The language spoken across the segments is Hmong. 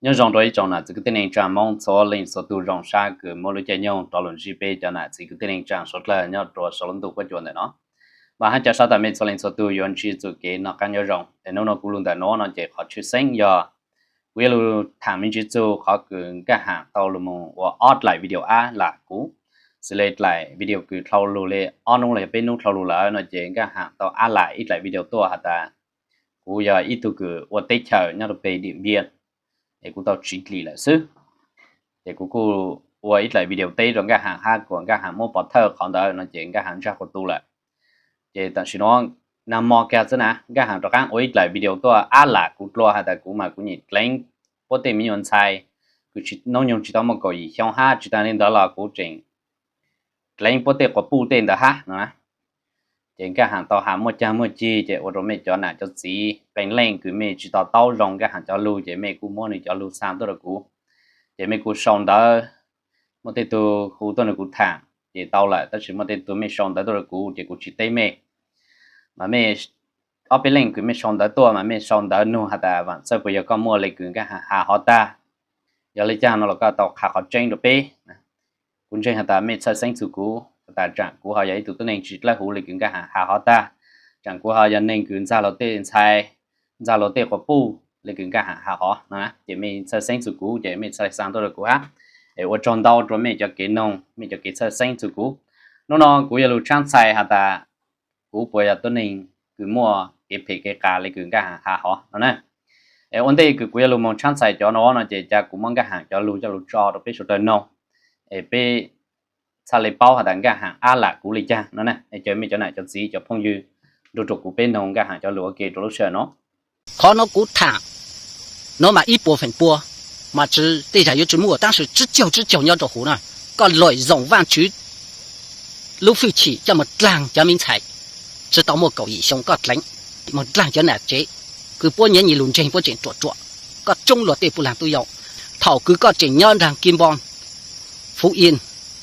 Nyob zoo rau ib tsoom nam txiv kwv tij neej tsaa Moob txhua leej txhua tug, zoo sab kws muaj lub caij nyoog rov lug ntsib peb cov nam txiv kwv tij neej tsaa suav dlawg nyob rua sau lub ntuj quab cuas ntawm no. Vaam hab ca sab tas mej txhua leej txhua tug yuav ntsib txuj kev noj qaab nyob zoo. Es nub nua kuv lug ntawm nuav no ces qhov tshwj xeeb yog kuv yuav lug thaam me ntsis txug qhov kws Nkaj Haam tau lug moog ua ob dlaim video ab lam kuv, xws le dlaim video kws dlhau lug le ob nub los yog peb nub dlhau lug lawm no ces Nkaj Haam tau ab lam ib dlaim video tuaj has tas kuv yog ib tug kws ua teb chaws nyob rua peg Diam Npiaj, es kuv tau tsiv dlim lawm xwb. Ces kuv kuj ua ib dlaim video teb rua Nkaj Haam hab kuas Nkaj Haam muab pov thawj qhov ntawd no ces Nkaj Haam ntsaj quas tu lawm. Ces tam sim nuav nag mo kag xwb na, Nkaj Haam rov qaab ua ib dlaim video tuaj ab lam kuv dlua has tas kuv mas kuv nyiam dleev puab tej me nyuam ntxhais kws hnub nyoog tsis tau muaj kaum yim xyoo hab tsis taag le ntawd los kuv tseem dleev puab tej quas puj tej ntawd hab no. Ces Nkaj Haam tau has muaj caag muaj cig ces ua rua mej cov nam cov txiv qee leej kws mej tsis to taub zoo Nkaj Haam cov lug ces mej kuj muab nwg cov lug xa tuaj rua kuv. Ces mej kuj sau ntawv, muaj tej tug hu tuaj nrug kuv thaam ces tau lawm, tab sis muaj tej tug mej sau ntawv tuaj rua kuv ces kuv tsis teb mej. Mas mej ob peb leej kws mej sau ntawv tuaj mas mej sau ntawv nug has tas Vaam Txawj puas yog koj muaj le kws Nkaj Haam has hov tag? Yog le caag no los koj tau qha qhov tseeb rua peb. Kuv ntseeg has tas mej txhawj xeeb txug kuv has tas tsaam kuv ho yog ib tug tuab neeg tsis dlawb huv le kws Nkaj Haam has hov tag, tsaam kuv ho yog neeg kws ntxag luas tej ntxhais, ntxag luas tej quas puj le kws Nkaj Haam has hov no, ces mej txhawj xeeb txug kuv ces mej txhaj le xa tuaj rua kuv hab. Es ua tsaug ntau rua mej cov kev noog, mej cov kev txhawj xeeb txug kuv. Nub no kuv yuav lug tshaab txhais has tas kuv puas yog tuab neeg kws muaj kev phem kev qas le kws Nkaj Haam has hov no na. Es ua ntej kws kuv yuav lug moog tshaab txhais cov no no ces ca kuv muab Nkaj Haam cov lug coj lug tso rua peb suav dlawg noog, es peb txhaj le paub has tas Nkaj Haam ab lam kuv le caag no na. Es caw mej cov nam cov txiv cov phooj ywg nrug rua kuv peb noog Nkaj Haam cov lug ua ke rua lub sij hawm no. Qhov no kuv thaam no mas ib puas feem pua, mas tsi tej zag yuav tsi muaj, tab sis tsib caug tsib caug nyob rua huv na. Koj lom zoom Vaajtswv lub fwj chim coj moog dlaag cov me ntxhais tsi tau muaj kaum yim xyoo koj dleev, moog dlaag cov nam tsev kws puab nyiav nyias lug ntseeg puab tseem ruam ruam. Koj tsoob luag tej puj laag tub yau. Thaum kws koj tseem nyob nraag Kim Poo, Fuv In,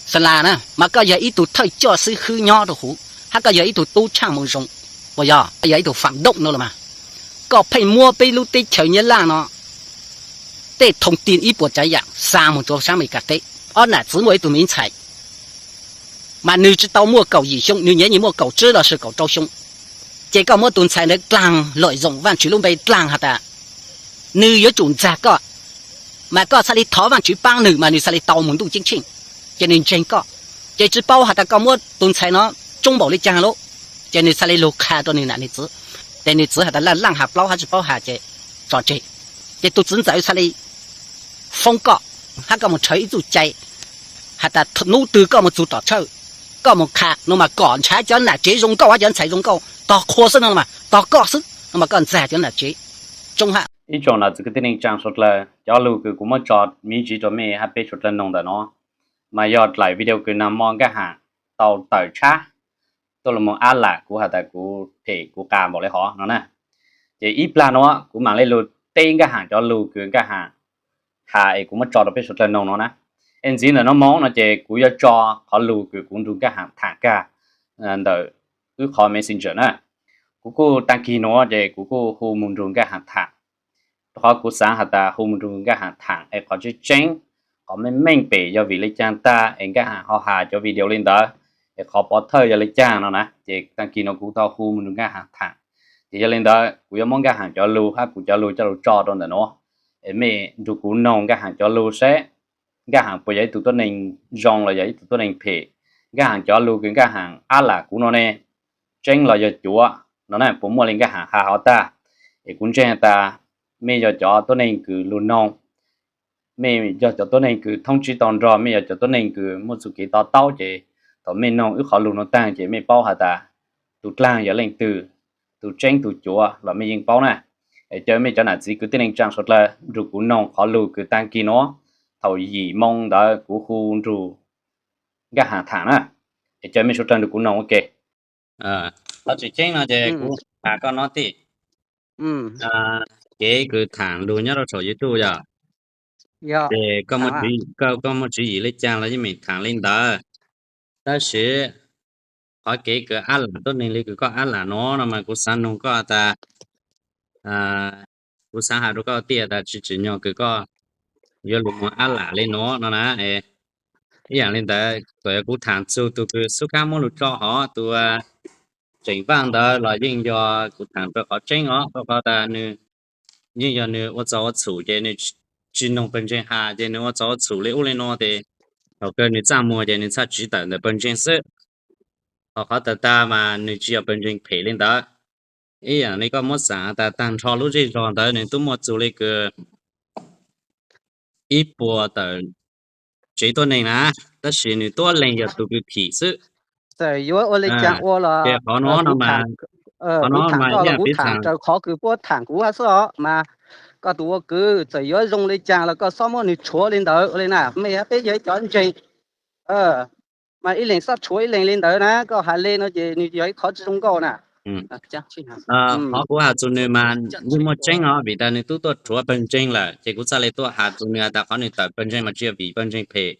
Sa La na mas koj yog ib tug thawj coj xib hwb nyob rua huv, hab koj yog ib tug tub tshaaj moo zoo, puas yog? Koj yog ib tug faam dooj no los mas. Koj pheej muab peb lub teb chaws Nyab Laj no tej thoo tin ib puas tsav yaam xa moog rua saab Amelikas teb. Ob nam txiv muaj ib tug me ntxhais mas nwg tsi tau muaj kaum yim xyoo, nwg nyiav nyias muaj kaum tsib los sis kaum rau xyoo. Ces koj muab tus ntxhais ntawd dlaag lom zoom Vaajtswv lub npe dlaag has tas nwg yuav tsum ntxag koj, mas koj txhaj le thov Vaajtswv paab nwg mas nwg txhaj le tau moog ntuj ceeb tsheej, ces nwg ntseeg koj. Ces tsi paub has tas koj muab tus ntxhais no tsoob npaum le caag lawm, ces nwg txhaj le lug qha rua nwg nam nwg txiv. Ces nwg txiv has tas laaj laaj has plaub hab tsi paub has ces tso tseg. Ces tus txiv ntxawm txhaj le foob koj, hab koj moog rhawv ib txuj cai has tas nub twg koj moog txug tom tshawj, koj moog qha no mas kom nrhav cov nam tsev zoo nkauj hab cov ntxhais zoo nkauj tog qhua xwb no mas tog koj xwb no mas koj ntxag cov nam tsev tsoob hab. Ib tsoom nam txiv kwv tij neej tsaa suav dlawg, cov lug kws kuv muab tso me ntsis rua mej hab peb suav dlawg noog ntawm no mas yog dlaim video kws nag mo Nkaj Haam tau tawm tshab tuaj lug moog ab lam kuv has tas kuv phem kuv qas npaum le hov no na. Ces ib plag nuav kuv maam le lug teb Nkaj Haam cov lug kws Nkaj Haam has es kuv muab tso rua peb suav dlawg noog no na. Es ntxiv ntawm no moog no ces kuv yuav tso qhov lug kws kuv nrug Nkaj Haam thaam kag ntawm wb qhov Messenger na. Kuv kuj taag kig nuav ces kuv kuj hu moog nrug Nkaj Haam thaam. Rua qhov kuv xaav has tas hu moog nrug Nkaj Haam thaam es qhov tseeb tseeb, qhov meej meej pem yog vim le caag tag es Nkaj Haam ho has cov video le ntawd, es qhov pov thawj yog le caag no na. Ces taag kig nuav kuv tau hu moog nrug Nkaj Haam thaam. Ces yog le ntawd kuv yuav muab Nkaj Haam cov lug hab kuv cov lug coj lug tso rua ntawm nuav, es mej nrug kuv noog Nkaj Haam cov lug seb Nkaj Haam puas yog ib tug tuab neeg zoo los yog ib tug tuab neeg phem. Nkaj Haam cov lug kws Nkaj Haam ab lam kuv no ne, tseeb los yog cuav no na, puas muaj le Nkaj Haam has hov tag? Es kuv ntseeg has tas mej yog cov tuab neeg kws lug noog, mej yog cov tuab neeg kws thoob tsib tau nrog, mej yog cov tuab neeg kws muaj txuj kev to taub ces thaum mej noog wb qhov lug nuav taag ces mej paub has tas tus dlaag yog leej twg, tus tseeb tus cuav los mej yeej paub na. Es caw mej cov nam txiv kwv tij neej tsaa suav dlawg nrug kuv noog qhov lug kws taag kig nuav thaum yim moo ntawd kuv hu nrug Nkaj Haam thaam na. Es caw mej suav dlawg nrug kuv noog ua ke. Qhov tseeb tseeb no ces kuv has koj no tij, kev kws thaam lug nyob rau saum YouTube yog, ces koj muaj tswv yim le caag los yeej meem thaam le ntawd. Tab sis qhov kev kws ab lam tuab neeg le kws koj ab lam nuav no mas kuv xaav noog koj tas, kuv xaav has rua koj tij tas tsis tsim nyog kws koj yuav lug moog ab lam le nuav no na. Ib yaam le ntawd, txawm yog kuv thaam txug tug kws xub khaab muab lug tso hov, tus tseem vaaj ntawd los yeej yog kuv thaam rua qhov tseeb os, rua qhov tas nwg yeej yog nwg ua txaug ua txhum ces nwg tsi noog pawg ntseeg has ces nwg ua txaug ua txhum le ub le nuav tes thaum kawg nwg txaj muag ces nwg txhaj tsiv tawm ntawm pawg ntseeg xwb. Ho qhov tag tag mas nwg tsi yog pawg ntseeg phem le ntawd. Ib yaam le koj muab xaam tas taag nrho lub zej zog ntawd nwg tub muaj txug le kws ib puas tawm tsev tuab neeg na, tab sis nwg tuab leeg yog tug kws phim xwb. Txawm yuav ua le caag ua los, ces qhov nuav no mas, qhov nuav mas ib yaam kuv thaam raws qhov kws puab thaam kuv hab xwb os mas, koj tus ua kwv txawm yuav zoo le caag los koj xob muab nwg rhuav le ntawd ua le na, mej hab peb yog ib cov ntseeg mas ib leeg xob rhuav ib leeg le ntawd na, koj has le no ces nwg yog ib qhov tsi zoo nkauj na. Qhov kuv has txug nwg mas yeej muaj tseeb os, vim tas nwg tub tuaj rhuav pawg ntseeg lawm ces kuv txhaj le tuaj has txug nwg has tas qhov nwg tawm pawg ntseeg mas tsi yog vim pawg ntseeg phem,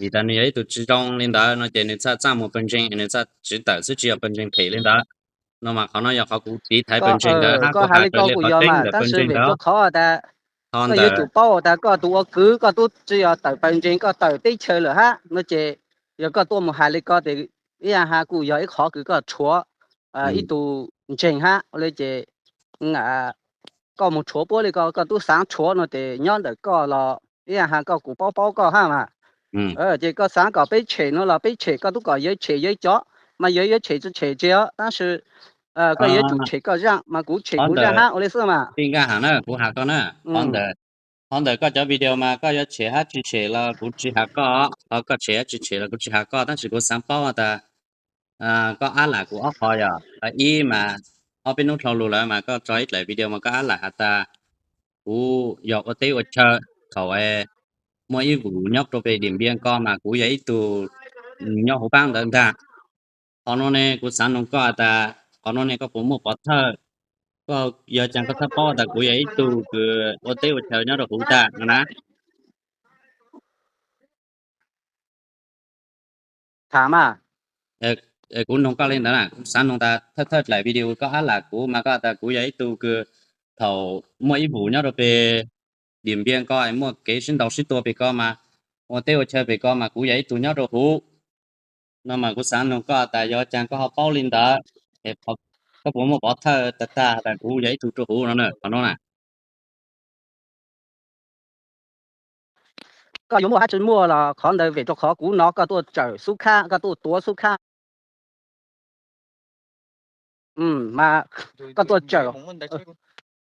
vim tas nwg yog ib tug tsi zoo le ntawd no ces nwg txhaj txaj muag pawg ntseeg, nwg txhaj tsiv tawm xwb tsi yog pawg ntseeg phem le ntawd. No mas qhov no yog qhov kuv tiv thaiv pawg ntseeg ntawd hab kuv has raws le qhov tseeb ntawm pawg ntseeg ntawd. Koj yuav tsum paub tas koj tus ua kwv koj tub tsi yog tawm pawg ntseeg, koj tawm teb chaws lawm hab no ces yog koj tuaj mus has le ko tes ib yaam has kuj yog ib qhov kws koj rhuav ib tug ntseeg hab le ces koj mus rhuav puab le ko, koj tub xaav rhuav no tes nyob ntawm koj los ib yaam has koj kuj paub paub koj hab mas. Ces koj xaav kom peb tshem no los peb tshem, koj tub kom yawg tshem yawg cov mas yawg yuav tshem tsi tshem tsi os, tab sis koj yuav tsum tshem koj zaaj mas kuv tshem kuv zaaj hab ua le xwb mas. Tij Nkaj Ham na, kuv has koj na, qhov ntawm koj cov video mas koj yuav tshem hab tsi tshem los kuv tsi has koj, qhov koj tshem hab tsi tshem los kuv tsi has koj, tab sis kuv xaav paub tas koj ab lam kuv ob qhov yog, ib mas ob peb nub dlhau lug lawm mas koj tso ib dlaim video mas koj ab lam has tas kuv yog ua teb ua chaw thaum muaj ib vus nyob rua peg Dim Npiab ko mas kuv yog ib tug nyob huv paab ntawd ntag. Qhov nuav ne kuv xaav noog koj tas qhov nuav ne koj puas muaj pov thawj, koj yog caag koj txhaj paub tas kuv yog ib tug kws ua teb ua chaw nyob rua huv tag no na. Tham mas, kuv noog koj le ntawd na, kuv xaav noog tas thawj thawj dlaim video koj ab lam kuv mas koj tas kuv yog ib tug kws thaum muaj ib vus nyob rua peg Dim Npiab ko muaj kev sib ntaus sib tua peg ko mas, ua teb ua chaw peg ko mas kuv yog ib tug nyob rua huv. No mas kuv xaav noog koj tas yog caag koj ho paub le ntawd, koj puas muaj pov thawj tag tag tas kuv yog ib tug rua huv no na, qhov nuav na. Koj yuav muaj hab tsi muaj los qhov ntawd vim rua qhov kuv nov koj tuaj tsawm xub khaab, koj tuaj tuav xub khaab. Mas koj tuaj tsawm,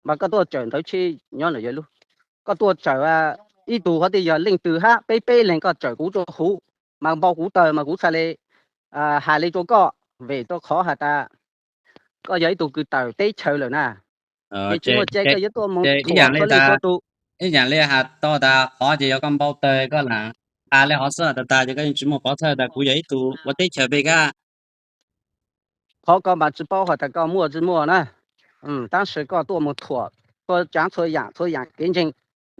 mas koj tuaj tsawm ntawv tsheb nyob ntawm yawg lub, koj tuaj tsawm ib tug hov tias yog leej twg hab peb peb leeg koj tsawm kuv rua huv, mas npau kuv taws mas kuv txhaj le has le rua koj, vim rua qhov has tas koj yog ib tug kws tawm teb chaws lawm na. Ces tsi muaj cai koj yuav tuaj mus thuam txhua leej txhua tus. Ib yaam le has tau tas qhov ces yog koj npau taws koj lam has le hov xwb, tag tag ces koj yeej tsi muaj pov thawj tas kuv yog ib tug ua teb chaws peg kab. Qhov koj mas tsi paub has tas koj muaj tsi muaj na, tab sis koj tuaj mus thuam txhua tsaav txhua yaam txhua yaam kev ntseeg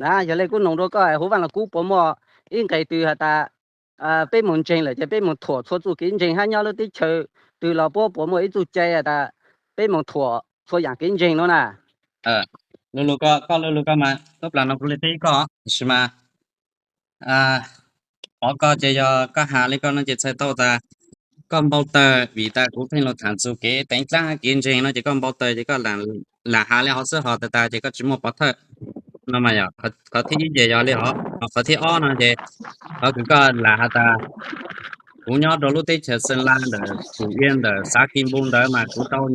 na. Yog le kuv noog rua koj huv Vaaj Lug Kub puas muaj ib nqe twg has tas peb moog ntseeg lawm ces peb moog thuam txhua txuj kev ntseeg hab nyob lub teb chaws twg los puab puas muaj ib txuj cai has tas peb moog thuam txhua yaam kev ntseeg no na. Lug lug koj, koj lug lug koj mas tub plag no kuv le teb koj, tab sis mas qhov koj ces yog koj has le koj no ces txhais tau tas koj npau taws, vim tas kuv pheej lug thaam txug kev teev dlaab kev ntseeg no ces koj npau taws ces koj lam has le hov xwb, ho tag tag ces koj tsi muaj pov thawj. No mas yog qhov thib ib ces yog le hov, ho qhov thib ob no ces qhov kws koj lam has tas kuv nyob rua lub teb chaws Xeem Las ntawm Phum Yaj ntawm xav Kis Npu ntawd mas kuv tau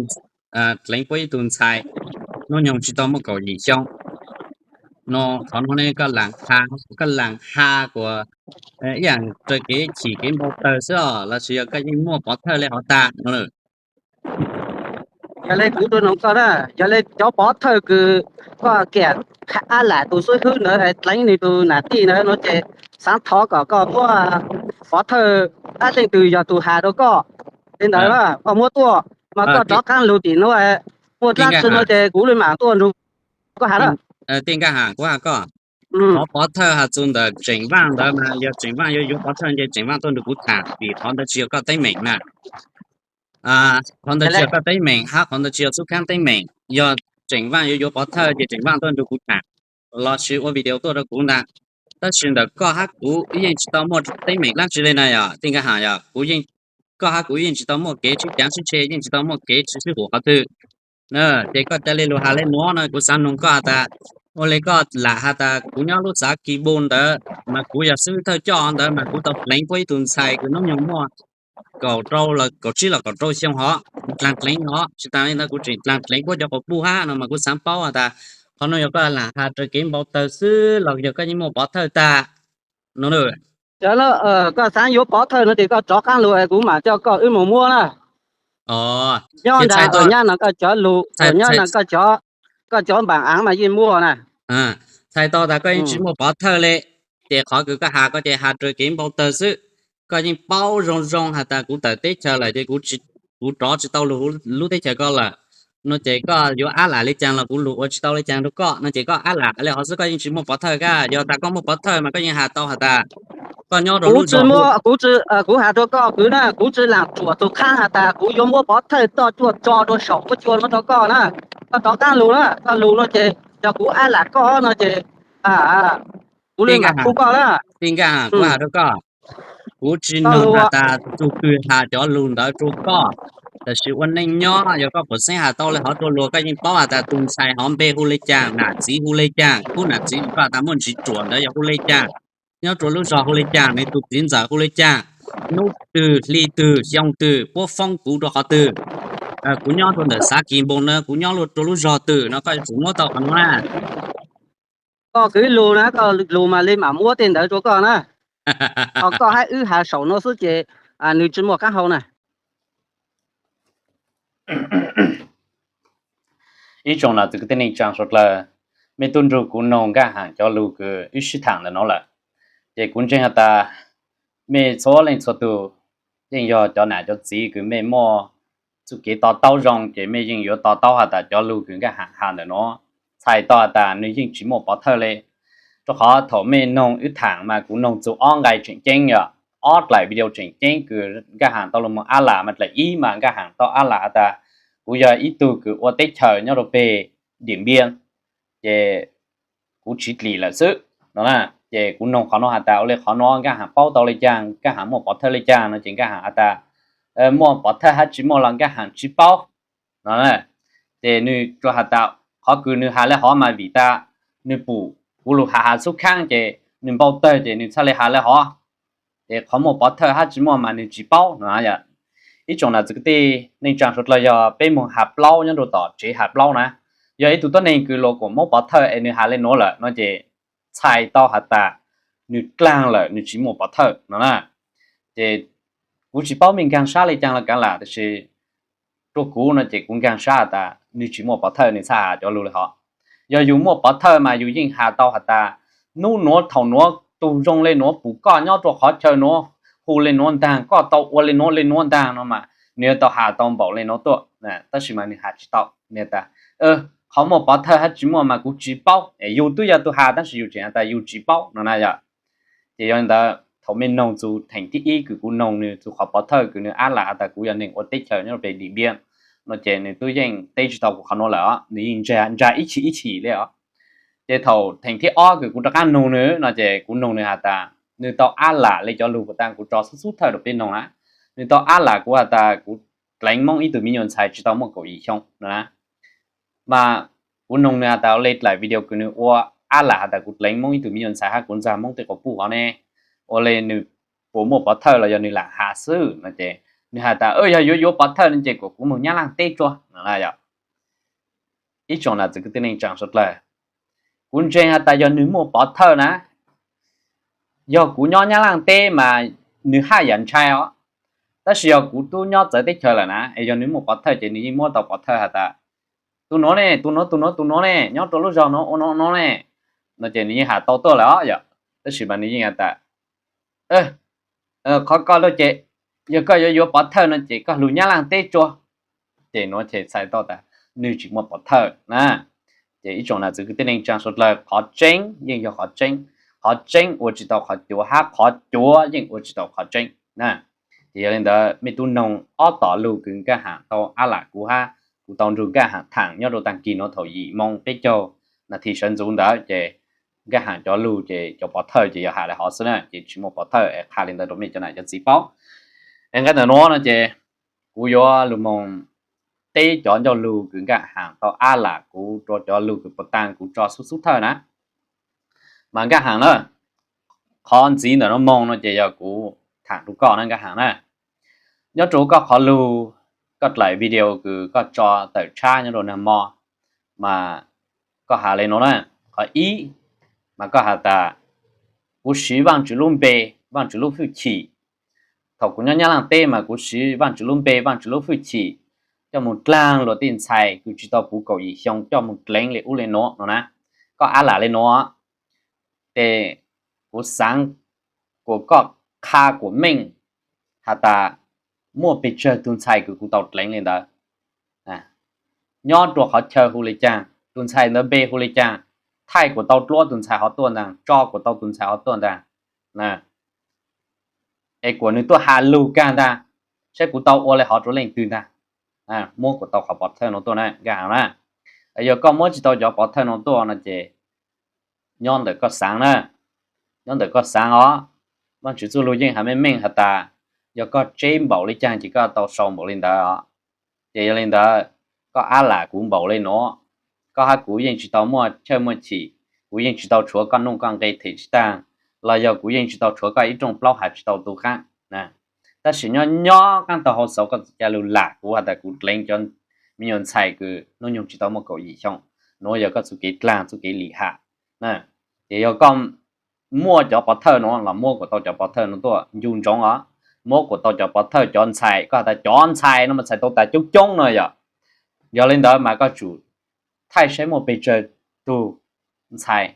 dleev puab ib tug ntxhais hnub nyoog tsi tau muaj kaum yim xyoo. No qhov nuav ne koj lam has kuas ib yaam raws kev chim kev npau taws xwb os, lossis yog koj yeej muaj pov thawj le hov tag no? Yog le kuv tub noog koj na, yog le cov pov thawj kws koj kiag ab lam tus xub hwb ntawd dleev nwg tus nam tij ntawd no ces xaav thov kom koj muab pov thawj dlaab leej twg yog tug has rua koj le ntawd na, koj muab tuaj mas koj rov qaab lug tim nuav, muaj dlaab tsi no ces kuv le maam tuaj nrug koj has na. Tij Nkaj Ham, kuv has koj, qhov pov thawj has txug ntawm Tseem Vaaj ntawd mas yog Tseem Vaaj yuav yuav pov thawj ces Tseem Vaaj tuaj nrug kuv tham, vim qhov ntawd tsi yog koj teeb meem na. Qhov ntawd tsi yog koj teeb meem hab qhov ntawd tsi yog xub khaab teeb meem. Yog Tseem Vaaj yuav yuav pov thawj ces Tseem Vaaj tuaj nrug kuv tham lossis ua video tuaj rua kuv ntag. Tab sis ntawm koj hab kuv wb yeej tsis tau muaj teeb meem dlaab tsi le na yog Tij Nkaj Has, yog kuv yeej, koj hab kuv yeej tsis tau muaj kev sib caav sib tshe, yeej tsis tau muaj kev tsis sib hum qhov twg. Ces koj ca le lug has le nuav no kuv xaav noog koj has tas, ua le koj lam has tas kuv nyob lub xav kis npu ntawd mas kuv yog xib hwb thawj coj ntawd mas kuv tau pleev puab ib tug ntxhais kws nub nyoog muaj kaum rau los kaum tsib los kaum rau xyoo hov, dlaag pleev hov, tsis taag le ntawd kuv tseem dlaag pleev puab cov quas puj hab no mas kuv xaav paub has tas qhov nuav yog koj lam has raws kev npau tawg xwb los yog koj yeej muaj pov thawj tag no. Koj xaav yuav pov thawj no ces koj rov qaab lug kuv mam coj koj wb moog muab na. Nyob nraag nyab no koj cov lug, nyob nraag koj cov npaam aav mas yeej muaj na. Txhais tau tas koj yeej tsis muaj pov thawj le, ces qhov kws koj has koj ces has raws kev npau tawg xwb. Koj yeej paub zoo zoo has tas kuv tawm teb chaws lawm ces kuv rov tsis tau lug lub teb chaws ko lawm no ces koj yuav ab lam le caag los kuv lug ua tsis tau le caag rua koj no ces koj ab lam le hov xwb, koj yeej tsis muaj pov thawj. Kab yog tas koj muaj pov thawj mas koj yeej has tau has tas koj nyob rua lub zog. Kuv has rua koj kwv na, kuv tsi laam tsuam tug khaab has tas kuv yuav muab pov thawj toj cuaj tso rua saum huab cua nuav rua koj na. Koj rov qaab lug na, koj lug no ces yog kuv ab lam koj no ces kuv le maam khu koj na. Tij Nkaj Has, kuv has rua koj, kuv tsis noog has tas tug twg has cov lug ntawd rua koj, tab sis ua neej nyob yog koj puas xeeb has tau le hov rua luag, koj yeej paub has tas tug ntxhais hov npe hu le caag, nam txiv hu le caag, khub nam txiv koj has tas muaj ntsis ruam ntawd yog hu le caag, nyob rua lub zog hu le caag, nws tug txiv ntxawm hu le caag, nub twg hli twg xyoo twg puab foob kuv rua qhov twg. Kuv nyob rua ntawm xav kis npu na, kuv nyob rua lub zog twg no koj yuav tsum muab tau qhov nuav na. Koj kwv lug na, koj lug mas le maam muab tej ntawd rua koj na. Ho koj hab wb has saum nuav xwb ces nws tsi muaj qaab hau na. Ib tsoom nam txiv kwv tij neej tsaa suav dlawg, mej tub nrug kuv noog Nkaj Has cov lug kws wb sib thaam ntawm nuav lawm, ces kuv ntseeg has tas mej txhua leej txhua tug yeej yog cov nam cov txiv kws mej muaj txuj kev to taub zoo, ces mej yeej yuav to taub has tas cov lug kws Nkaj Has has ntawm nuav txhais tau has tas nws yeej tsis muaj pov thawj le. Rua qhov thaum mej noog wb thaam mas kuv noog txug ob nqai tseem ceeb, yog ob dlaim video tseem ceeb kws Nkaj Has tau lug moog ab lam mas dlaim ib mas Nkaj Has tau ab lam has tas kuv yog ib tug kws ua teb chaws nyob rua peg Diam Npiab, ces kuv tsiv dlim lawm xwb no na. Ces kuv noog qhov nuav has tas ua le qhov nuav Nkaj Has paub tau le caag, Nkaj Has muaj pov thawj le caag no ces Nkaj Has has tas muaj pov thawj hab tsis muaj los Nkaj Has tsis paub no. Ces nws tsuas has tas qhov kws nws has le hov mas vim tas nws pum kuv lug has has xub khaab ces nws npau tawg ces nws txhaj le has le hov. Ces qhov muaj pov thawj hab tsis muaj mas nws tsis paub no. Ib tsoom nam txiv kwv tij neej tsaa suav dlawg, yog peb moog has plaub nyob rua tom tsev has plaub na, yog ib tug tuab neeg kws luas kuas muab pov thawj es nws has le nuav lawm no ces txhais tau has tas nws dlaag lawm, nws tsis muaj pov thawj no na. Ces kuv tsis paub mej nkaag sab le caag los kaav lam, tab sis rua kuv no ces kuv nkaag sab has tas nws tsis muaj pov thawj nws txhaj has cov lug le hov. Yog yus muaj pov thawj mas yus yeej has tau has tas nub nuav thaum nuav tug zoo le nuav pum koj nyob rua qhov chaw nuav, hu le nuav ntaag, koj tau ua le nuav le nuav ntaag no mas nws yuav tau has tau npaum le nuav tuaj. Tab sis mas nws has tsis tau, nws has tas qhov muaj pov thawj hab tsis muaj mas kuv tsis paub. Yus twb yog tug has tab sis yus tseem has tas yus tsis paub no na yom. Ces yog li ntawd thaum mej noog txug theem thib ib kws kuv noog nws txug qhov pov thawj kws nws ab lam has tas kuv yog neeg ua teb chaws nyob rua peg Diam Npiab no ces nws twb yeej teb tsis tau kuv qhov nuav lawm, nws yeej ntsa ib chim ib chim le os. Ces thaum theem thib ob kws kuv rov qaab noog nws no ces kuv noog nws has tas nws tau ab lam le cov lug puas tas, kuv tso xub xub thawj rua peb noog na. Nws tau ab lam kuv has tas kuv dleev Moob ib tug me nyuam ntxhais tsis tau muaj kaum yim xyoo no na. Mas kuv noog nws has tas ua le dlaim video kws nws ua ab lam has tas kuv dleev Moob ib tug me nyuam ntxhais hab kuv ntxag Moob tej quas puj hov ne, ua le nws puas muaj pov thawj los yog nws lam has xwb no ces nws has tas yog yuav yuav pov thawj no ces kom kuv moog Nyab Laaj teb tsuag no na yom. Ib tsoom nam txiv kwv tij neej tsaa suav dlawg, kuv ntseeg has tas yog nws muaj pov thawj na, yog kuv nyob Nyab Laaj teb mas nws haj yam ntshai os. Tab sis yog kuv tub nyob txawv teb chaws lawm na es yog nws muaj pov thawj ces nws yeej muab tau pov thawj has tas tus nuav ne, tus nuav, tus nuav, tus nuav ne, nyob rua lub zog nuav ua nuav nuav ne no ces nws yeej has tau tuaj lawm os yom. Tab sis mas nws yeej has tas qhov ko lug ces yog koj yuav yuav pov thawj no ces koj lug Nyab Laaj teb tsuag. Ces nuav ces txhais tau tas nws tsis muaj pov thawj na. Ces ib tsoom nam txiv kwv tij neej tsaa suav dlawg, qhov tseeb yeej yog qhov tseeb, qhov tseeb ua tsis tau qhov cuav hab qhov cuav yeej ua tsis tau qhov tseeb na. Ces yog li ntawd mej tub noog ob tom lug kws Nkaj Has tau ab lam kuv hab kuv tau nrug Nkaj Has thaam nyob rua taag kis nuav thaum yim moo peb caug nas this sawv ntxuv ntawd ces Nkaj Haj cov lug ces cov pov thawj ces yog has li hov xwb na, ces tsis muaj pov thawj es qha li ntawd rau mej cov nam cov txiv paub. Es nqe ntawm nuav no ces kuv yuav lug moog teb cov ncauj lug kws Nkaj Haj tau ab lam kuv rua cov lug kws puas taag kuv tso xub xub thawj na. Mas Nkaj Haj na, qhov ntxiv ntawm nuav moog no ces yog kuv tham rua koj na Nkaj Haj na. Nyob rua koj qhov lug, koj dlaim video kws koj tso tawm tshab nyob rua nag mo, mas koj has li nuav na. Qhov ib, mas koj has tas, kuv siv Vaajtswv lub npe, Vaajtswv lub hwj chim. Thaum kuv nyob Nyab Laaj teb mas kuv siv Vaajtswv lub npe, Vaajtswv lub hwj chim coj moog dlaag luag tej ntxhais kws tsis tau puv kaum yim xyoo coj moog dleev li ub li nuav no na. Koj ab lam li nuav, ces kuv xaav kuas koj qha kuas meej has tas muaj pes tsawg tug ntxhais kws kuv tau dleev li ntawd, nyob rua qhov chaw hu li caag, tug ntxhais ntawd npe hu li caag, thaij kuas tau dluab tug ntxhais hov tuaj ntaag, tso kuas tau tug ntxhais hov tuaj ntaag, es kuas nwg tuaj has lug kag ntaag, saib kuv tau ua li hov rua leej twg ntaag. Muab kuas tau qhov pov thawj nuav tuaj na Nkaj Haj na. Yog koj muab tsis tau cov pov thawj nuav tuaj no ces nyob ntawm koj xaav na, nyob ntawm koj xaav os. Vaajtswv txuj lug yeej has meej meej has tas, yog koj tseb npaum li caag ces koj tau sau npaum li ntawd os. Ces yog li ntawd, koj ab lam kuv npaum li nuav, koj hab kuv yeej tsis tau muaj chawj muaj chim, kuv yeej tsis tau tshuav koj nuj koj nqe them tsis taag, los yog kuv yeej tsis tau tshuav koj ib rooj plaub has tsis tau tu qaab. Tab sis nyob nyob qaab tag hau xauv koj txawm ca lug lam kuv has tas kuv dleev cov me nyuam ntxhais kws hnub nyoog tsis tau muaj kaum yim xyoo. Nuav yog koj txuj kev dlaag txuj kev lim ham. Ces yog koj muaj cov pov thawj nuav los muab kuas tau cov pov thawj nuav tuaj ncu ntsoov os. Muab kuas tau cov pov thawj cov ntxhais, koj has tas cov ntxhais no mas txhais tau tas coob coob no yog. Yog li ntawd mas koj tsum thaij saib muaj pes tsawg tug ntxhais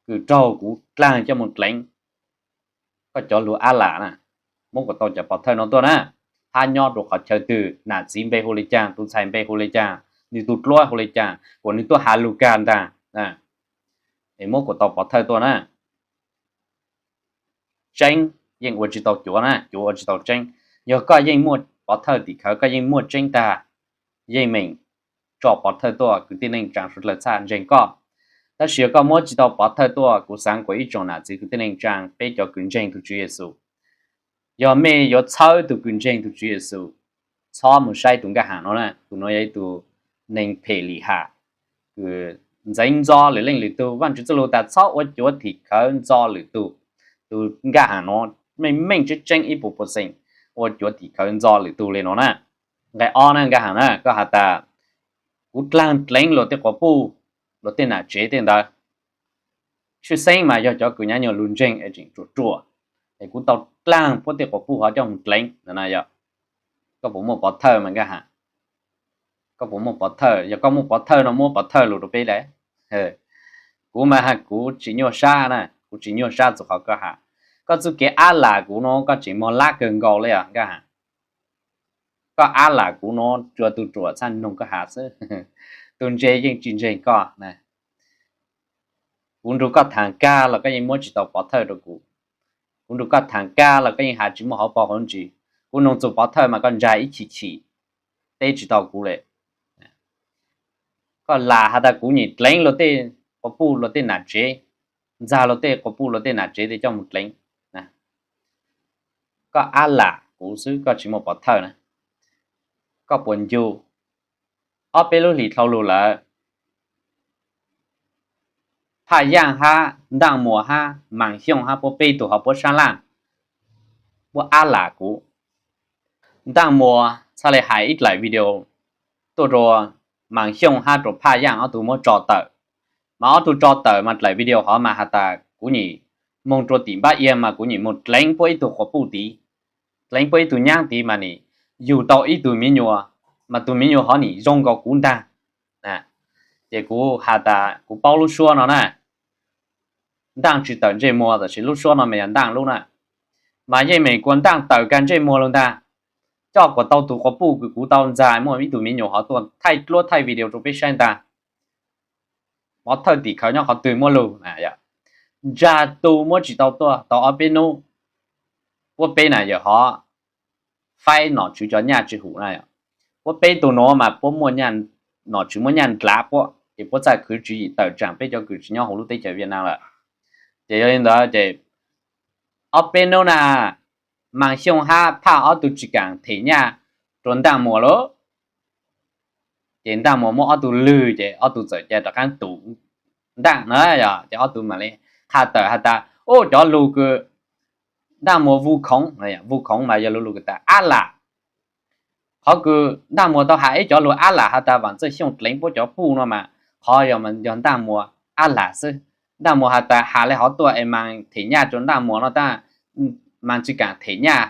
kws raug kuv dlaag coj moog dleev koj cov lug ab lam na. Muab kuas tau cov pov thawj nuav tuaj na, hab nyob rua qhov chaw twg, nam txiv npe hu li caag, tug ntxhais npe hu li caag, nwg tug dluab hu li caag, kuas nwg tuaj has lug kag ntaag. Es muab kuas tau pov thawj tuaj na. Tseeb yeej ua tsis tau cuav na, cuav ua tsis tau tseeb. Yog koj yeej muaj pov thawj tim khawv, koj yeej muaj tseeb tag, yeej meem tso pov thawj tuaj kwv tij neej tsaa suav dlawg txhaj ntseeg koj. Tab sis yog koj muab tsis tau pov thawj tuaj, kuv xaav kuas ib tsoom nam txiv kwv tij neej tsaa peb cov kws ntseeg tug Tswv Yexus, yog mej yuav txhawb tug kws ntseeg tug Tswv Yexus, txhob moog saib tug Nkaj Haj nuav na. Tug nuav yog ib tug neeg phem lim ham, kws ntxeev ntxo lwm leej lwm tug. Vaajtswv txuj lug tas txhob ua cuav tim khawv ntxo lwm tug. Tug Nkaj Haj nuav meej meej tseeb tseeb ib puas pawv xeem ua cuav tim khawv ntxo lwm tug li nuav na. Nqe ob na Nkaj Haj na, koj has tas kuv dlaag dleev luag tej quas puj, luag tej nam tsev tej ntawd. Tshwj xeeb mas yog cov kws nyav nyuag lug ntseeg es tseem ruam ruam, es kuv tau dlaag puab tej quas puj hov coj moog dleev no na yog. Koj puas muaj pov thawj mas Nkaj Haj? Koj puas muaj pov thawj? Yog koj muaj pov thawj no muab pov thawj lug rua peb le. Kuv mas kuv tsis nyuaj sab na, kuv tsis nyuaj sab txug qhov koj has. Koj txuj kev ab lam kuv nuav koj tseem moog lab kawg nkaus le os Nkaj Haj. Koj ab lam kuv nuav tsuas tug ruam txhaj noog koj has xwb. Tug ntse yeej tsis ntseeg koj na. Kuv nrug koj thaam kag los koj yeej muab tsis tau pov thawj rua kuv. Kuv nrug koj thaam kag los koj yeej has tsis muaj hauv paus hauv ntsis. Kuv noog txug pov thawj mas koj ntsa ib chim chim, teb tsis tau kuv le. Koj lam has tas kuv nyam dleev luag tej quas puj luag tej nam tsev, ntxag luag tej quas puj luag tej nam tsev tej coj moog dleev. Koj ab lam kuv xwb koj tsis muaj pov thawj na. Koj puas ncu ob peb lub hlis dlhau lug lawm, Phaj Yaaj hab Ntaaj Muas hab Maam Xyooj hab puab peb tug hov puab sab laj, puab ab lam kuv. Ntaaj Muas txhaj le hais ib dlaim video tuaj rua Maam Xyooj hab rua Phaj Yaaj ob tug muab tso tawm. Mas ob tug tso tawm mas dlaim video hov mas has tas kuv nyam moog rua tim npab ia mas kuv nyam moog dleev puab ib tug quas puj tid, dleev puab ib tug nyaab tid mas nim yug tau ib tug miv nyuas, mas tug miv nyuas hov nim zoo nkaus kuv ntaag. Ces kuv has tas kuv paub lub suab no na, Ntaaj tsis tawm ntsej muag, tab sis lub suab no mas yog Ntaaj lub na. Mas yeej meem kuas Ntaaj tawm kag ntsej muag lug ntaag, coj kuas tau tug quas puj kws kuv tau ntxag muaj ib tug miv nyuas hov tuaj thaij dluab thaij video rua peb saib ntaag. Pov thawj tim khawv nyob qhov twg muab lug? Ntsa tu muab tsis tau tuaj tau ob peb nub. Puab peb nam yawm hov faib nom tswv cov nyaj tsis hum na. Puab peb tug nuav mas puab muaj, nom tswv muab nyaj ndlav puab ces puab txhaj khwv tswv yim tawm tsaam peb cov kws tsis nyob huv lub teb chaws Viaj Nam lawm. Ces yog li ntawd ces ob peb hnub na, Mas Xyooj hab Phaj ob tug tsis kaam them nyaj rua Ntaaj Muas lawm. Ces Ntaaj Muas muab ob tug lwg ces ob tug txawm ca rov qaab tum Ntaaj na yog, ces ob tug mam li qha tawm has tas, Ub, cov lug kws Ntaaj Muas vu khoov, vu khoov mas yog lug lug kws tas ab lam. Qhov kws Ntaaj Muas tau has ib cov lug ab lam has tas Vam Txawj Xyooj dleev puab cov puj no mas qhov yog, yog Ntaaj Muas ab lam xwb. Ntaaj Muas has tas has le hov tuaj es Mas them nyaj rua Ntaaj Muas no tab Mas tsis kaam them nyaj,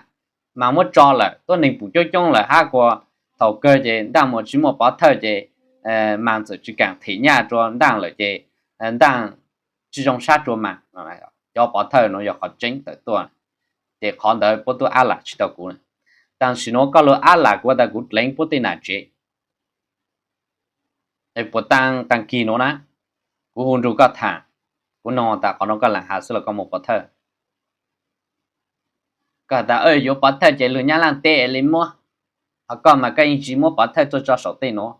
Mas muab tso lawm, tuab neeg pum coob coob lawm hab kuas thaum kawg ces Ntaaj Muas tsis muaj pov thawj ces Mas txawm tsis kaam them nyaj rua Ntaaj lawm ces Ntaaj tsis zoo sab rua Mas. Cov pov thawj nuav yog qhov tseeb tawm tuaj, ces qhov ntawd puab tub ab lam tsis tau kuv. Tam sim nuav koj lug ab lam kuv tas kuv dleev puab tej nam tsev. Puas taag taag kis nuav na, kuv hu nrug koj tham, kuv noog tas qhov nuav koj lam has xwb los koj muaj pov thawj? Koj has tas yuav pov thawj ces lug Nyab Laaj teb li muab, ho koj mas koj yeej tsis muab pov thawj tuaj tso saum tej nuav.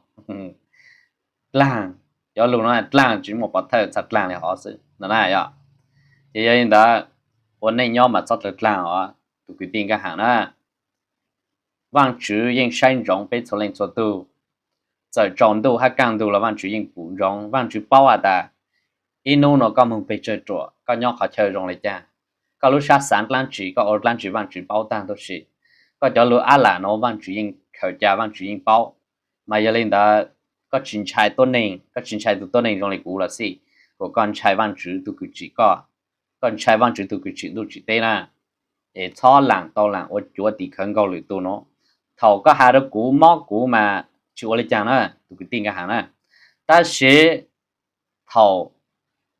Dlaag, cov lug nuav dlaag, tsis muaj pov thawj, txhaj dlaag li hov xwb no na yog. Ces yog li ntawd, ua neej nyob mas txhob dlaag dlaag os tus kwv tij Nkaj Haav na. Vaajtswv yeej saib ntsoov peb txhua leej txhua tug. Txawm tsaus ntuj hab kaaj ntug los Vaajtswv yeej pum ntsoov. Vaajtswv paub has tas ib nub nuav koj moog peg tsawg ruam, koj nyob qhov chaw zoo le caag, koj lub sab xaav dlaab tsi, koj ua dlaab tsi Vaajtswv paub taag tuab si. Koj cov lug ab lam nuav Vaajtswv yeej khaws ca, Vaajtswv yeej paub. Mas yog li ntawd, koj tsis ntshai tuab neeg, koj tsis ntshai tug tuab neeg zoo li kuv los xij, kuas koj ntshai Vaajtswv tug kws tsim koj, koj ntshai Vaajtswv tug kws tsim ntuj tsim teb na. Es txhob laam tau laam ua cuav tim khawv nkaus lwm tug nuav. Thaum koj has rua kuv mob kuv mas tsis ua li caag na tus kwv tij Nkaj Haav na. Tab sis thaum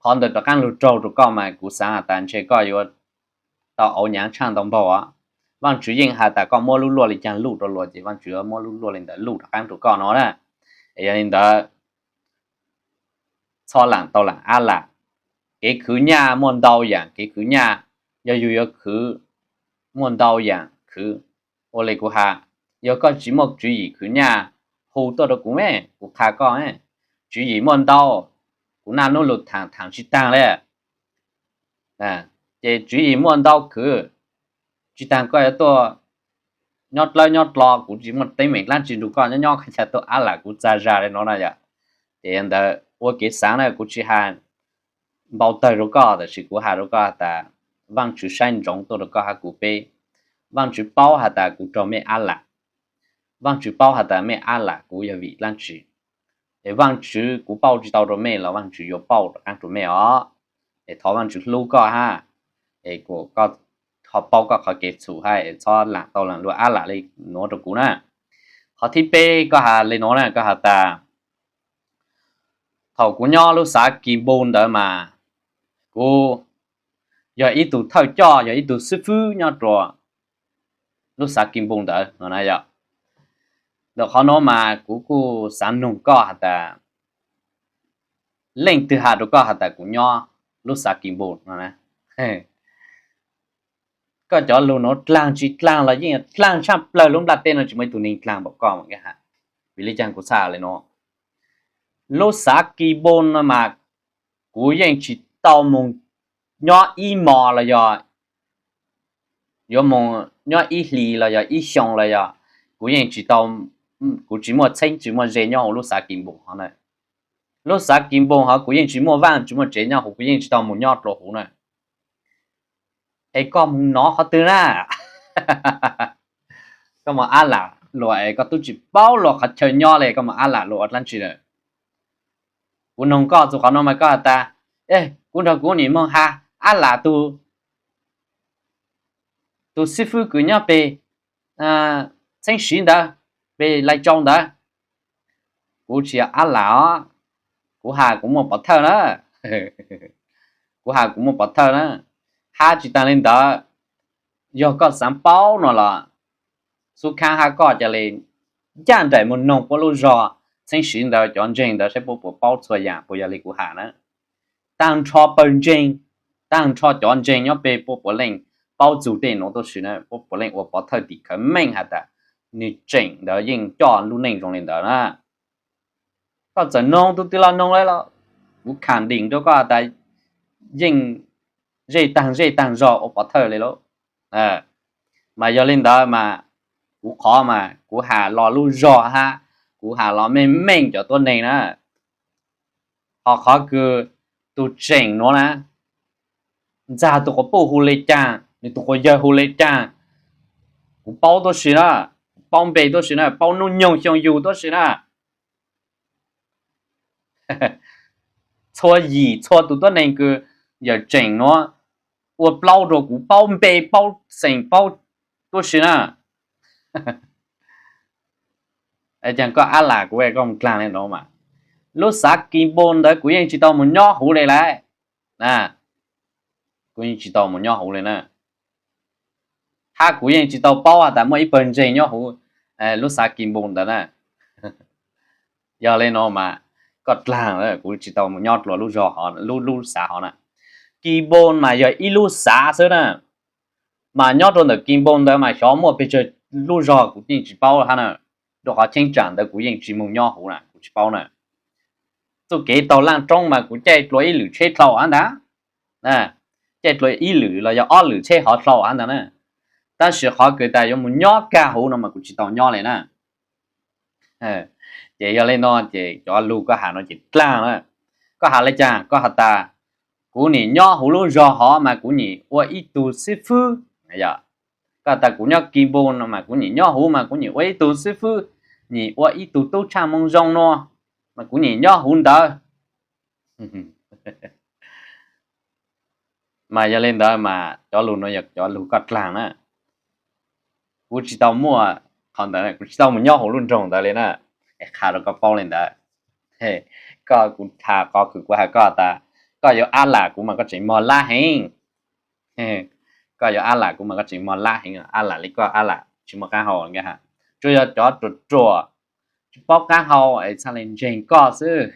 qhov ntawd rov qaab lug raug rua koj mas kuv xaav has tas ntshe koj yuav tau auv nyaav tshaaj ntau npaug os. Vaajtswv yeej has tas koj muab lub luaj li caag luj rua luas ces Vaajtswv muab lub luaj li ntawd luj rov qaab rua koj no na. Es yog li ntawd, txhob laam tau laam ab lam. Kev khwv nyaj muaj ntau yaam kev khwv nyaj, yog yug yuav khwv, muaj ntau yaam khwv. Ua li kuv has, yog koj tsis muaj tswv yim khwv nyaj, hu tuaj rua kuv me, kuv qha koj. Tswv yim muaj ntau, kuv naj nub lug thaam thaam tsis taag le. Ces tswv yim muaj ntau khwv, tsis taag koj yuav tuaj nyob dlawb nyob dlo, kuv tsis muaj teeb meem dlaab tsi nrug koj, nyob nyob koj ca tuaj ab lam kuv txag zag li no na yom. Ces ntawd ua kev xaav na, kuv tsis has npau tawg rua koj, tab sis kuv has rua koj has tas Vaajtswv saib ntsoov tuaj rua koj hab kuv peb. Vaajtswv paub has tas kuv raug mej ab lam. Vaajtswv paub has tas mej ab lam kuv yog vim dlaab tsi. Es Vaajtswv, kuv pauj tsis tau rua mej los Vaajtswv yuav pauj rov qaab rua mej os. Es thov Vaajtswv hlub koj hab, es kuas koj ho paub koj qhov kev txhum hab, es txhob laam tau laam luag ab lam li nuav rua kuv na. Qhov thib peb koj has li nuav na, koj has tas thaum kuv nyob lub xav Kis Npu ntawd mas kuv yog ib tug thawj coj, yog ib tug xib fwb nyob rua lub xav Kis Npu ntawd no na yom. Ntawm qhov nuav mas kuv kuj xav noog koj has tas leej twg has rua koj has tas kuv nyob lub xav Kis Npu no na. Koj cov lug nuav dlaag tsis dlaag los yeej dlaag tshaj plawg lub nplaj teb no, tsis muaj ib tug neeg dlaag npaum koj mas Nkaj Haav. Vim li caag kuv txhaj li nuav? Lub xav Kis Npu no mas kuv yeej tsis tau moog nyob ib mos los yog yuav moog nyob ib hlis los yog ib xyoo los yog kuv yeej tsis tau, kuv tsis muaj txheeb tsis muaj ze nyob huv lub xav Kis Npu hov na. Lub xav Kis Npu hov kuv yeej tsis muaj vaaj tsis muaj tsev nyob huv, kuv yeej tsis tau moog nyob dlua huv na. Es koj moog nov qhov twg na? Koj moog ab lam luag es koj tub tsis paub luag qhov chaw nyob le, koj moog ab lam luag ua dlaab tsi lawm? Kuv noog koj txug qhov nuav mas koj has tas, kuv nrog kuv nim moog has ab lam tug, tus xib fwb kws nyob peg txheeb siv ntawd, peg Lais Tsau ntawd. Kuv tsis yog ab lam os, kuv has kuv muaj pov thawj na. Kuv has kuv muaj pov thawj na. Hab tsis taag li ntawd, yog koj xaav paub no los xub khaab hab koj ca le ncaj nraim moog noog puab lub zog txheeb siv ntawd cov ntseeg ntawd saib puab puas paub txhua yaam puas yog li kuv has na. Taag nrho pawg ntseeg, taag nrho cov ntseeg nyob peg puab puav leej paub txug tej nuav tuab si na, puab puav leej ua pov thawj tim khawv meej has tas nwg tseem ntawd yeej coj lub neej zoo li ntawd na. Koj txawm noog tug twg los noog le los kuv kham deem rua koj has tas yeej zej taag zej taag zog ua pov thawj li lauj. Mas yog li ntawd mas kuv qhov mas kuv has los lub zog hab kuv has los meej meej cov tuab neeg na. Ho qhov kws tug tseem nuav na, ntxag tug quas puj hu le caag, nwg tug quas yawg hu le caag, kuv paub tuab si na, kuv paub npe tuab si na, paub nub nyoog xyoo yug tuab si na. Txhua yim txhua tug tuab neeg kws yawm tseem nuav ua plaub rua kuv paub npe paub xeem paub tuab si na. Caag koj ab lam kuv koj mus dlaag le nuav mas, lub xav Kis Npoo ntawd kuv yeej tsis tau mus nyob huv le lawm. Kuv yeej tsis tau mus nyob huv le na. Hab kuv yeej tsis tau paub has tas muaj ib pawg ntseeg nyob huv lub xav Kis Npoo ntawd na. Yog le nuav mas koj dlaag, kuv tsis tau mus nyob dlua lub zog, lub xav hov na. Kis Npoo mas yog ib lub xav xwb na. Mas nyob rua ntawm Kis Npoo ntawd mas xyov muaj pes tsawg lub zog kuv yeej tsis paub hab na. Rua qhov cheeb tsam ntawd kuv yeej tsis mus nyob huv na, kuv tsis paub na. Txuj kev taug laaj roob mas kuv caij dlua ib lwm tsheb dlhau hab ntag. Caij dlua ib lwm los yog ob lwm tsheb hov dlhau hab ntag na. Tab sis qhov kws tas yuav mus nyob kag huv no mas kuv tsis tau nyob le na. Ces yog le no ces cov lug koj has no ces dlaag na. Koj has le caag? Koj has tas kuv nim nyob huv lub zog hov mas kuv nim ua ib tug xib fwb. Koj has tas kuv nyob Kis Npoo no mas kuv nim nyob huv mas kuv nim ua ib tug xib fwb, nim ua ib tug tub tshaaj moo zoo no mas kuv nim nyob huv ntawd. Mas yog le ntawd mas cov lug no yog cov lug koj dlaag na. Kuv tsis tau muaj qhov ntawd, kuv tsis tau mus nyob huv lub nroog ntawd le na. Qha rua koj paub le ntawd. Koj, kuv has qhov kws kuv has koj tas koj yuav ab lam kuv mas koj tseem mog lab heev. Koj yuav ab lam kuv mas koj tseem mog lab heev, ab lam le koj ab lam tsis muaj qaab hau. Tsuas yog cov ruam ruam tsis paub qaab hau es txhaj le ntseeg koj xwb.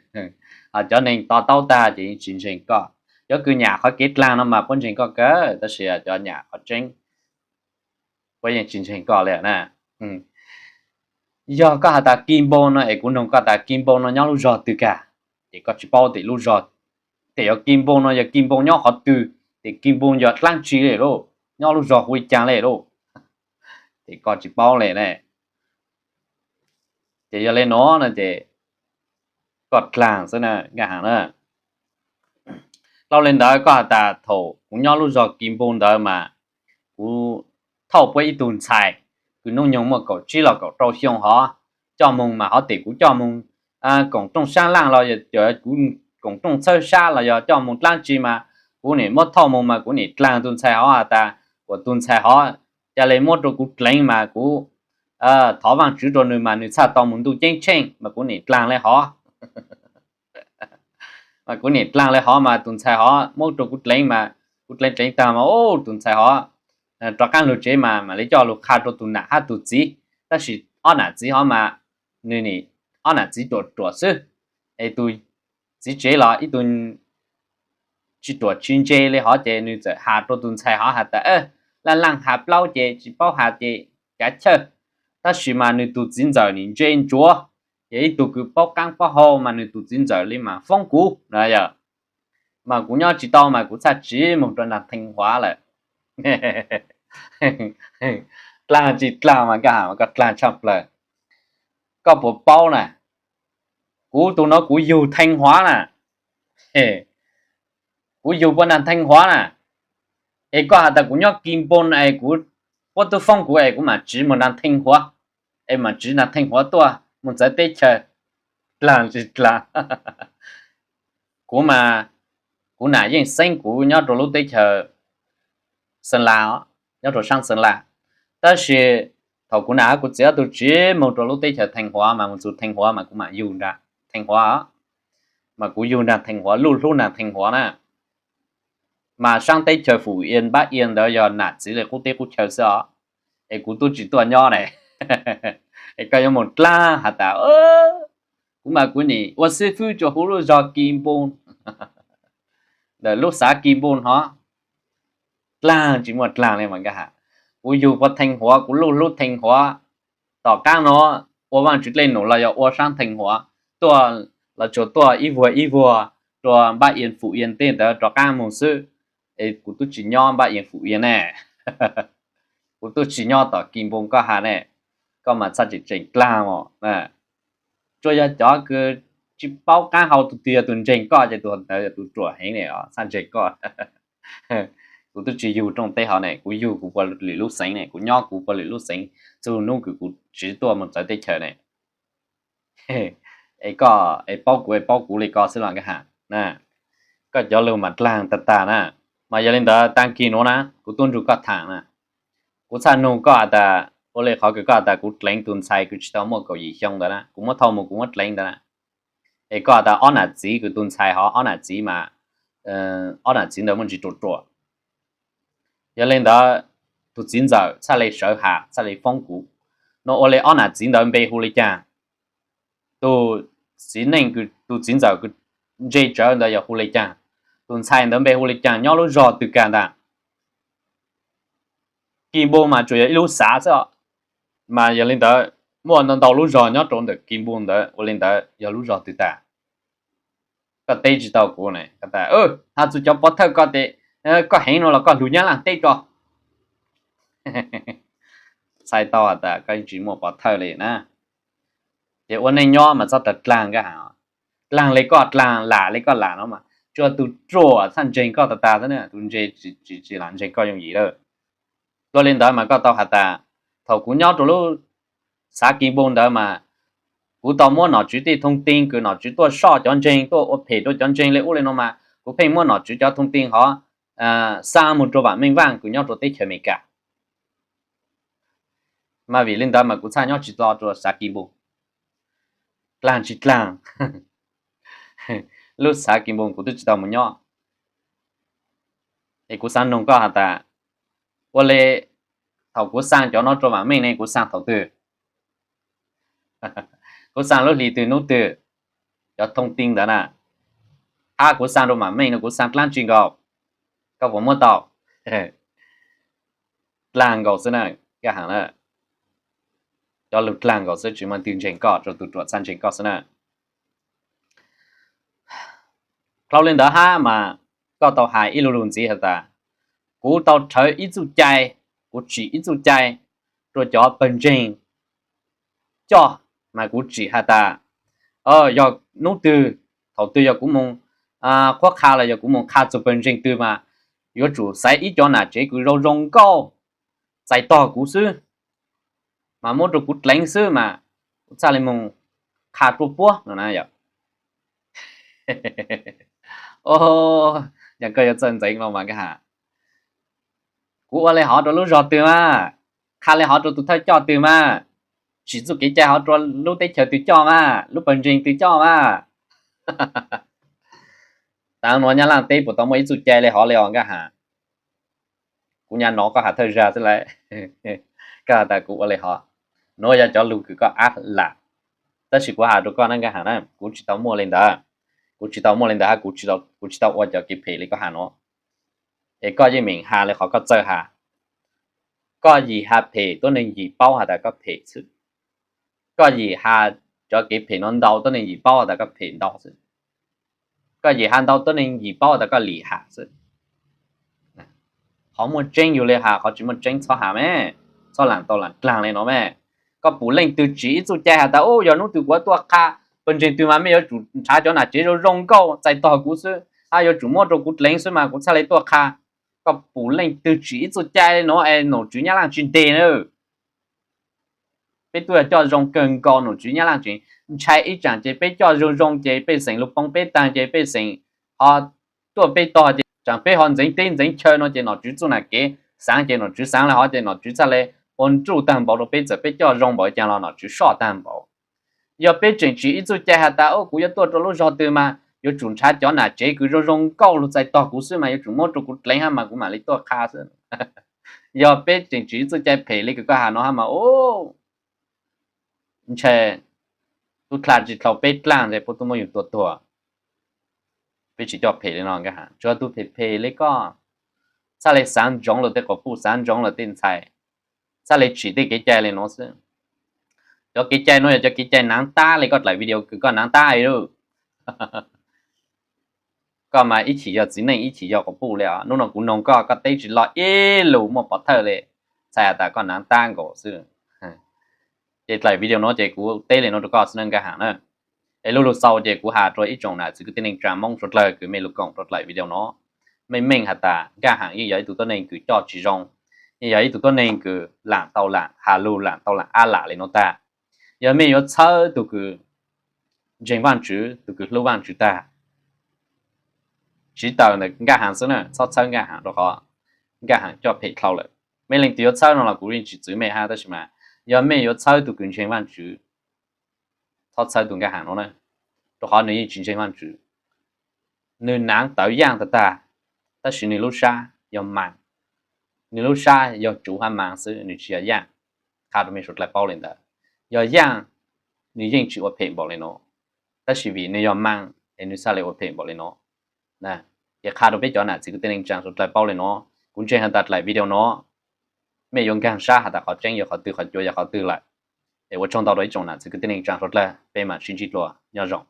Cov neeg to taub tag ces yeej tsis ntseeg koj. Cov kws nyam qhov kev dlaag no mas puab ntseeg koj kawg, tab sis cov nyam qhov tseeb puab yeej tsis ntseeg koj le na. Yog koj has tas Kis Npoo no es kuv noog koj tas Kis Npoo no nyob lub zog twg kag, ces koj tsis paub tes lub zog, tes yog Kis Npoo no yog Kis Npoo nyob qhov twg, tes Kis Npoo yog dlaab tsi le lauj, nyob lub zog hu li caag le lauj, ces koj tsis paub le na. Ces yog le nuav no ces koj dlaag xwb na, nkaj has na. Dlhau le ntawd koj has tas thaum kuv nyob lub zog Kis Npoo ntawd mas kuv thauj puab ib tug ntxhais kws nub nyoog muaj kaum tsib los kaum rau xyoo hov, coj moog mas hov tes kuv coj moog koom rooj sab laaj los yog kuv koom rooj txhawb sab los yog coj moog dlaab tsi mas kuv nim muab thauj moog mas kuv nim dlaag tug ntxhais hov has tas kuas tug ntxhais hov ca le muab rua kuv dleev mas kuv thov Vaajtswv rua nwg mas nwg txhaj tau moog ntuj ceeb tsheej mas kuv nim dlaag le hov. Mas kuv nim dlaag le hov mas tug ntxhais hov muab rua kuv dleev mas kuv dleev dleev taag mas tus ntxhais hov rov qaab lug tsev mas mam le coj lug qha rua tug nam hab tug txiv. Tab sis ob nam txiv hov mas nwg nim, ob nam txiv ruam ruam xwb, es tug txiv tsev los ib tug tsis ruam tsis ntse le hov ces nwg txawm has rua tug ntxhais hov has tas, laaj laaj has plaub ces tsis paub has ces kav chawj. Tab sis mas nwg tug txiv ntxawm nim ntse ntsuav, ces ib tug kws paub qaab paub hau mas nwg tug txiv ntxawm le mas foob kuv na yog. Mas kuv nyob tsis tau mas kuv txhaj tsiv moog rua nraag Theej Huav lawm. Dlaag tsis dlaag mas koj has mas koj dlaag tshaj plawg. Koj puas paub na, kuv tug nuav kuv yug Theej Huav na. Kuv yug puab nraag Theej Huav na. Es koj has tas kuv nyob Kis Npoo es kuv, puab tub foob kuv es kuv mam tsiv moog nraag Theej Huav, es mam tsiv nraag Theej Huav tuaj moog txawv teb chaws. Dlaag tsis dlaag? Kuv mas, kuv nam yeej xeeb kuv nyob rua lub teb chaws Xeem Las, nyob rua saab Xeem Las. Tab sis thaum kuv nam hab kuv txiv ob tug tsiv moog rua lub teb chaws Theej Huav mas moog txug Theej Huav mas kuv mam yug nraag Theej Huav, mas kuv yug nraag Theej Huav, luj hlub nraag Theej Huav na. Mas saab teb chaws Fum Iam Npab Iam ntawd yog nam txiv le qub teb qub chaw xwb os. Es kuv tub tsis tuaj nyob ne. Es koj yuav moog dlaag has tas kuv mas kuv nim ua xib fwb rua huv lub zog Kis Npoo, ntawm lub xav Kis Npoo hov. Dlaag tsis muaj dlaag le mas nkaj has. Kuv yug puab Theej Huav, kuv luj hlub Theej Huav. Tom qaab nuav ua Vaajtswv dlej num los yog ua saab Theej Huav, tuaj los tsuas tuaj ib vuag ib vuag rua Npab Iam Fum Iam tej ntawd rov qaab moog xwb. es kuv twb tsis nyob npaj ia fum ia ne, kuv twb tsis nyob tom kis npoo koj has ne, koj mas txhob tseem tseem dlaag os. Tsuas yog cov kws tsis paub qaab hau tus twg yog tus ntseeg koj ces tus ntawd yog tus ruam heev ne, txhob ntseeg koj. Kuv twb tsis yug rooj teb hov ne, kuv yug kuv puav lwm lub xeev ne, kuv nyob kuv puav lwm lub xeev, txug hnub kws kuv tsiv tuaj mus txawv teb chaws ne. Es koj es paub kuv es paub kuv li ko xwb los nkaj has na, koj cov lug mas dlaag tag tag na. Mas yog li ntawd taag kis nuav na kuv tub nrug koj thaam na, kuv txhaj nug koj has tas ua li qhov kws koj has tas kuv dleev tus ntxhais kws tsis tau muaj kaum yim xyoo ntawd na, kuv muab thauj mus kuv muab dleev ntawd na, es koj has tas ob nam txiv kws tus ntxhais hov ob nam txiv mas, ob nam txiv ntawd muaj ntsis ruam ruam. Yog li ntawd tus txiv ntxawm txhaj le sawv has txhaj le foob kuv, no ua li ob nam txiv ntawd npe hu li caag? Tus txiv neej, tus txiv ntxawm kws ntse tsawv ntawd yog hu li caag? Tus ntxhais ntawd npe hu li caag, nyob lub zog twg kag ntag? Kis npoo mas tsuas yog ib lub xav xwb, mas yog li ntawd muaj ntau ntau lub zog nyob rau ntawm kis npoo ntawd, ua li ntawd yog lub zog twg tag? Koj teb tsis tau kuv ne, has txug cov pov thawj koj tes, koj heev no los koj lug Nyab Laaj teb tso. Txhais tau has tas koj yeej tsis muaj pov thawj li na. Ces ua neej nyob mas txhob tag dlaag nkaj has, dlaag li koj dlaag, lam li koj lam no mas tsuas tus ruam txhaj ntseeg koj tag tag xwb na, tus ntse tsis lam ntseeg koj yooj yim lawm. Dua li ntawd mas koj tau has tas thaum kuv nyob rau lub xav kis npoo ntawd mas kuv tau muab nom tswv tej thoob tij kws nom tswv tuaj soj cov ntseeg tuaj ua phem rau cov ntseeg li ub li no mas kuv pheej muab nom tswv cov thoob tij hov xa mus rau Vam Meej Vaaj kws nyob rau teb chaws Amelikas. Mas vim li ntawd mas kuv txhaj nyob tsis tau rau xav kis npoo. Dlaag tsis dlaag, lub xav kis npoo kuv twb tsis tau mus nyob. Es kuv xaav noog koj has tas ua li thaum kuv xa cov no rau Vam Meej ne kuv xa thaum twg? Kuv xa lub hlis twg hnub twg? Cov thoob tij ntawd na, hab kuv xa rau Vam Meej no kuv xa dlaab tsi nkaus? Koj puas muab tau? Dlaag nkaus xwb na, nkaj has na. Cov lug dlaag nkaus xwb, tsis muaj leej twg ntseeg koj, tsuas tus ruam txhaj ntseeg koj xwb na. Dlhau li ntawd hab mas koj tau has ib lu lug ntxiv has tas kuv tau rhawv ib txuj cai, kuv tsim ib txuj cai rua cov pawg ntseeg coj, mas kuv tsim has tas yog hnub twg, thaum twg yog kuv moog qhuab qha los yog kuv moog qha txug pawg ntseeg twg mas yuav tsum xaiv ib cov nam tsev kws zoo zoo nkauj txais tog kuv xwb, mas muab rua kuv dleev xwb mas kuv txhaj le moog qha rua puab no na. Yog koj yuav txawj ntxeev no mas nkaj has, kuv ua le hov rua lub zog twg mas, qha le hov rua tus thawj coj twg mas, tsim txuj kev cai hov rua lub teb chaws twg coj mas, lub pawg ntseeg twg coj mas. Taav nuav Nyab Laaj teb puas tau muaj ib txuj cai le hov le os nkaj has? Kuv nyam nov koj has thawj zag xwb lawm, koj has tas kuv ua le hov. Nuav yog cov lug kws koj ab lam, tab sis kuv has rua koj na nkaj has na, kuv tsis tau muaj le ntawd. Kuv tsis tau muaj le ntawd hab kuv tsis tau ua cov kev phem le koj has nuav. Es koj yeej meem has le qhov koj txawj has. Koj yim has phem tuab neeg yim paub has tas koj phem xwb. Koj yim has cov kev phem nuav ntau tuab neeg yim paub has tas koj phem ntau xwb. Koj yim has ntau tuab neeg yim paub has tas koj lim has xwb. Qhov muaj tseeb yug le has, qhov tsis muaj tseeb txhob has me, txhob laam tau laam dlaag le no me. Koj pum leej twg tsim ib txuj cai has tas u yog hnub twg kuv tuaj qha pawg ntseeg twg mas mej yuav tsum nrhav cov nam tsev zoo zoo nkauj txais tog kuv xwb, hab yuav tsum muab rua kuv dleev xwb mas kuv txhaj le tuaj qha. Koj pum leej twg tsim ib txuj cai le nuav es nom tswv Nyab Laaj tsis ntes na. Peb tuaj yog coj zoo kawg nkaus, nom tswv Nyab Laaj tseem ntshai ib tsaam ces peb coj zoo zoo ces pej xeem lug poob peb taag ces pej xeem ho tuaj peb tog ces tsaam peb ho ntxeev teb ntxeev chaw no ces nom tswv txuj nam kev xaav ces nom tswv xaav le hov ces nom tswv txhaj le ua nruj taag npaum rua peb, txawm peb coj zoo npaum caag los nom tswv soj taag npaum. Yog peb tseem tsim ib txuj cai has tas u kuv yuav tuaj rua lub zog twg mas yuav tsum nrhav cov nam tsev kws zoo zoo nkauj lug txais tog kuv xwb mas yuav tsum muab rua kuv dleev hab mas kuv maam le tuaj qha xwb. Yog peb tseem tsim ib txuj cai phem le kws koj has no hab mas u ntshe tub dlha tsis dlhau peb dlaag ntshe puab tub muab yug tua tuag. Peb tsis coj phem le no nkaj has, tsuav tug phem phem le koj txhaj le xaav ntsoov lug tej quas puj, xaav ntsoov lug tej ntxhais, txhaj le tsim tej kev cai le nuav xwb. Cov kev cai nuav yog cov kev cai naav tab le koj dlaim video kws koj naav tab le lauj. Koj mas ib chim yog txiv neej ib chim yog quas puj li os. Hnub no kuv noog koj, koj teb tsis log ib lus muaj pov thawj li, txhais has tas koj naav tab nkaus xwb. Ces dlaim video no ces kuv teb li no rau koj xwb na Nkaj Ham na. Es lub lug xaus ces kuv has rua ib tsoom nam txiv kwv tij neej tsaa Moob suav dlawg kws mej lug koom rua dlaim video no, meej meej has tas Nkaj Ham yeej yog ib tug tuab neeg kws coj tsis zoo, yeej yog ib tug tuab neeg kws laam tau laam has lug, laam tau laam ab lam li no tag. Yog mej yuav txhawb tug kws ntseeg Vaajtswv, tug kws hlub Vaajtswv tag, tsiv tawm ntawm Nkaj Ham xwb na, txhob txhawb Nkaj Ham rua qhov Nkaj Ham coj phem dlhau lawm. Mej leej twg yuav txhawb no los kuv yeej tsis txwv mej hab, tab sis mas yog mej yuav txhawb tug kws ntseeg Vaajtswv, txhob txhawb tug Nkaj Ham no na, rua qhov nwg yeej tsis ntseeg Vaajtswv. Nwg naav tawv yaaj tag tag, tab sis nwg lub sab yog maas, nwg lub sab yog tsuv hab maas xwb, nwg tsis yog yaaj. Qha rua mej suav dlawg paub li ntawd. Yog yaaj, nwg yeej tsis ua phem npaum li no, tab sis vim nwg yog maas es nwg xaav le ua phem npaum li no. Ces qha rua peb cov nam txiv kwv tij neej tsaa suav dlawg paub li no. Kuv ntseeg has tas dlaim video no mej yuav nkaag sab has tas qhov tseeb yog qhov twg, qhov cuav yog qhov twg lawm. Es ua tsaug ntau rua ib tsoom nam txiv kwv tij neej tsaa suav dlawg, peb maam sib ntsib dlua, nyob zoo.